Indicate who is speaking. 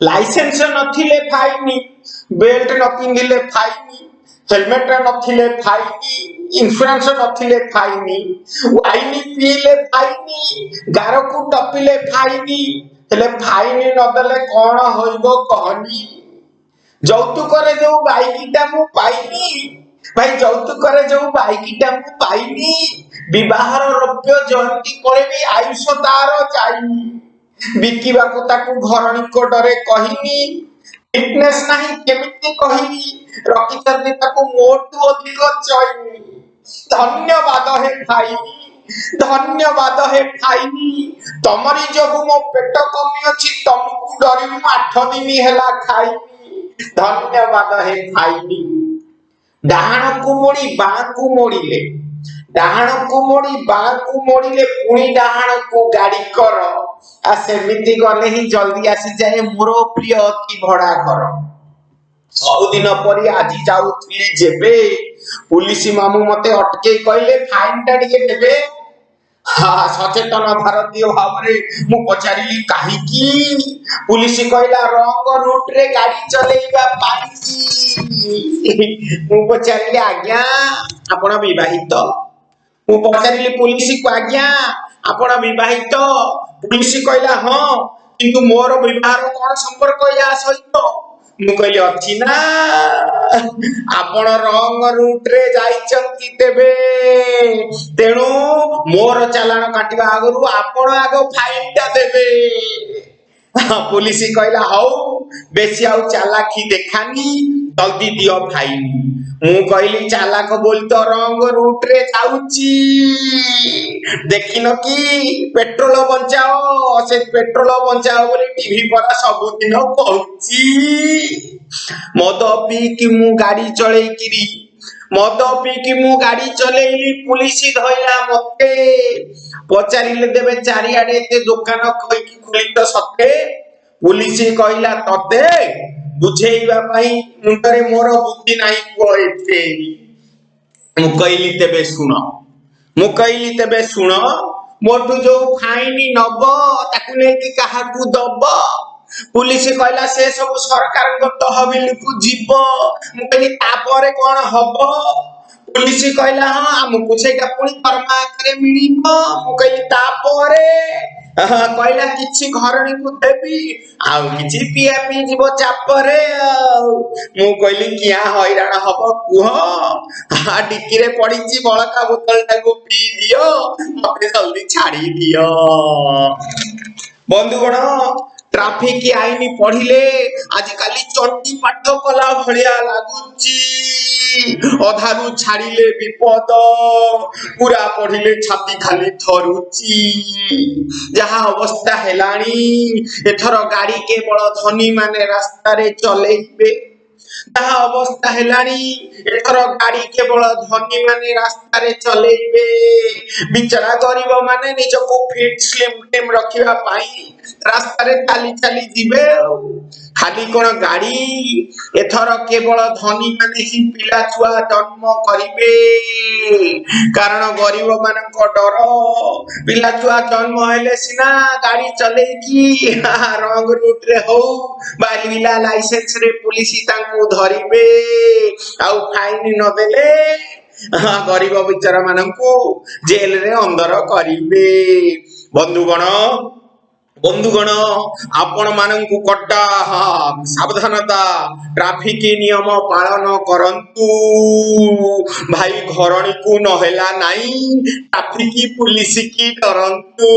Speaker 1: Licence ନଥିଲେ ଫାଇନି, belt ନ ପିନ୍ଧିଲେ ଫାଇନି, ହେଲମେଟ ନଥିଲେ ଫାଇନି, ଇନ୍ସୁରାନ୍ସ ନଥିଲେ ଫାଇନି, ୱାଇନି ପିଇଲେ ଫାଇନି, ଗାରକୁ ଟପିଲେ ଫାଇନି। ହେଲେ ଫାଇନି ନଦେଲେ କଣ ହଇବ କହନି? ଯୌତୁକରେ ଯୋଉ ବାଇକଟା ମୁଁ ପାଇନି ଭାଇ, ଯୌତୁକରେ ଯୋଉ ବାଇକଟା ମୁଁ ପାଇନି, ବିବାହର ରୌପ୍ୟ ଜୟନ୍ତୀ ପରେ ବି ଆୟୁଷ ତାର ଯାଇନି। ବିକିବାକୁ ତାକୁ ଘରଣୀଙ୍କ ଡରେ କହିନି, ଫିଟନେସ୍ ନାହିଁ କେମିତି କହିବି, ରଖିଛନ୍ତି ତାକୁ ମୋଠୁ ଅଧିକ ଚଇନି। ଧନ୍ୟବାଦ ହେ ଫାଇନି, ଧନ୍ୟବାଦ ହେ ଫାଇନି, ତମରି ଯୋଗୁ ମୋ ପେଟ କମି ଅଛି, ତମକୁ ଡରି ମୁଁ 8 ଦିନ ହେଲା ଖାଇନି। ଧନ୍ୟବାଦ ହେ ଫାଇନି। ଡାହାଣକୁ ମୋଡି ବାଁକୁ ମୋଡିଲେ, ଡାହାଣକୁ ମୋଡି ବାଁକୁ ମୋଡିଲେ, ପୁଣି ଡାହାଣକୁ ଗାଡି କର, ଆଉ ସେମିତି ଗଲେ ହିଁ ଜଲ୍ଦି ଆସିଯାଏ ମୋର ପ୍ରିୟ ଅତି ଭଡା ଘର। ସବୁଦିନ ପରି ଆଜି ଯାଉଥିଲି ଯେବେ, ପୁଲିସ ମାମୁଁ ମତେ ଅଟକେଇ କହିଲେ, "ଫାଇନ ଟା ଟିକେ ଦେବେ?" ହା, ସଚେତନ ଭାରତୀୟ ଭାବରେ ମୁଁ ପଚାରିଲି, "କାହିଁକି?" ପୁଲିସ କହିଲା, "ରଙ୍ଗ ରୁଟରେ ଗାଡି ଚଲେଇବା ପାଇଁ।" ମୁଁ ପଚାରିଲି, "ଆଜ୍ଞା, ଆପଣ ବିବାହିତ?" ମୁଁ ପଚାରିଲି ପୁଲିସକୁ, "ଆଜ୍ଞା, ଆପଣ ବିବାହିତ?" ପୁଲିସ କହିଲା, "ହଁ, କିନ୍ତୁ ମୋର ବିବାହର କଣ ସମ୍ପର୍କ ୟା ସହିତ?" ମୁଁ କହିଲି, "ଅଛି ନା। ଆପଣ ରଙ୍ଗ ରୁଟରେ ଯାଇଛନ୍ତି ତେବେ, ତେଣୁ ମୋର ଚାଲାଣ କାଟିବା ଆଗରୁ ଆପଣ ଆଗ ଫାଇନ ଟା ଦେବେ।" ପୋଲିସ କହିଲା, "ହଉ, ବେଶୀ ଆଉ ଚାଲାଖି ଦେଖାନି, ଜଲ୍ଦି ଦିଅ ଫାଇନ।" ମୁଁ କହିଲି, "ଚାଲାକ ବୋଲି ତ ରଙ୍ଗ ରୁଟରେ ଯାଉଛି। ଦେଖିନ କି ପେଟ୍ରୋଲ ବଞ୍ଚାଅ, ସେ ପେଟ୍ରୋଲ ବଞ୍ଚାଅ ବୋଲି ଟିଭି ପରା ସବୁଦିନ କହୁଛି।" ମଦ ପିଇକି ମୁଁ ଗାଡି ଚଳେଇକିରି, ମଦ ପିଇକି ମୁଁ ଗାଡି ଚଲେଇଲି, ପୁଲିସ ଧଇଲା ମତେ। ପଚାରିଲେ, "ଦେବେ ଚାରିଆଡେ ଏତେ ଦୋକାନ କହିକି ଖୋଲିତ ସତେ?" ପୁଲିସ କହିଲା, "ତତେ ବୁଝେଇବା ପାଇଁ ମୁଣ୍ଡରେ ମୋର ବୁଦ୍ଧି ନାହିଁ ପୁଅ ଏତେ।" ମୁଁ କହିଲି, "ତେବେ ଶୁଣ।" ମୁଁ କହିଲି, "ତେବେ ଶୁଣ, ମୋଠୁ ଯୋଉ ଫାଇନ ନବ ତାକୁ ନେଇକି କାହାକୁ ଦବ?" ପୁଲିସ କହିଲା, "ସେ ସବୁ ସରକାରଙ୍କ ତହବିଲକୁ ଯିବ।" ମୁଁ କହିଲି, "ତାପରେ କଣ ହବ?" ପୁଲିସ କହିଲା, "ହଁ, ଆମକୁ ସେଇଟା ପୁଣି ଦରମା ଆକାରରେ ମିଳିବ।" ମୁଁ କହିଲି, "ତାପରେ?" ହଁ, କହିଲା, "କିଛି ଘରଣୀକୁ ଦେବି, ଆଉ କିଛି ପିଆ ପିଇ ଯିବ ଚାପରେ।" ଆଉ ମୁଁ କହିଲି, "କିଆଁ ହଇରାଣ ହବ କୁହ? ଡିକିରେ ପଡିଛି ବଳକା ବୋତଲ ଟାକୁ ପିଇ ଦିଅ, ମତେ ଜଲ୍ଦି ଛାଡି ଦିଅ।" ବନ୍ଧୁଗଣ, ଟ୍ରାଫିକ ଆଇନ ପଢିଲେ ଆଜିକାଲି ଚଣ୍ଡୀ ପାଠ କଲା ଭଳିଆ ଲାଗୁଛି। ଅଧାରୁ ଛାଡିଲେ ବିପଦ, ପୁରା ପଢିଲେ ଛାତି ଖାଲି ଥରୁଛି। ଯାହା ଅବସ୍ଥା ହେଲାଣି, ଏଥର ଗାଡି କେବଳ ଧନୀ ମାନେ ରାସ୍ତାରେ ଚଲେଇବେ। ଯାହା ଅବସ୍ଥା ହେଲାଣି, ଏଥର ଗାଡି କେବଳ ଧନୀ ମାନେ ରାସ୍ତାରେ ଚଲେଇବେ। ବିଚରା ଗରିବ ମାନେ ନିଜକୁ ଫିଟ୍ ସ୍ଲିମ୍ ଟିମ୍ ରଖିବା ପାଇଁ ରାସ୍ତାରେ ଚାଲି ଚାଲି ଯିବେ। ଆଉ ଖାଲି କଣ ଗାଡି, ଏଥର କେବଳ ଧନୀ ମାନେ ହିଁ ପିଲା ଛୁଆ ଜନ୍ମ କରିବେ। କାରଣ ଗରିବ ମାନଙ୍କ ଡର, ପିଲା ଛୁଆ ଜନ୍ମ ହେଲେ ସିନା ଗାଡି ଚଲେଇକି ରଙ୍ଗ ରୁଟରେ ହଉ ବା ବିନା ଲାଇସେନ୍ସ ରେ ପୁଲିସ ତାଙ୍କୁ ଧରିବେ, ଆଉ ଫାଇନ ନଦେଲେ ଗରିବ ବିଚରା ମାନଙ୍କୁ ଜେଲରେ ଅନ୍ଦର କରିବେ। ବନ୍ଧୁଗଣ, ବନ୍ଧୁଗଣ, ଆପଣ ମାନଙ୍କୁ କଡା ସାବଧାନତା, ଟ୍ରାଫିକ ନିୟମ ପାଳନ କରନ୍ତୁ ଭାଇ। ଘରଣୀକୁ ନହେଲା ନାଇଁ, ଟ୍ରାଫିକ ପୁଲିସ କି ଡରନ୍ତୁ।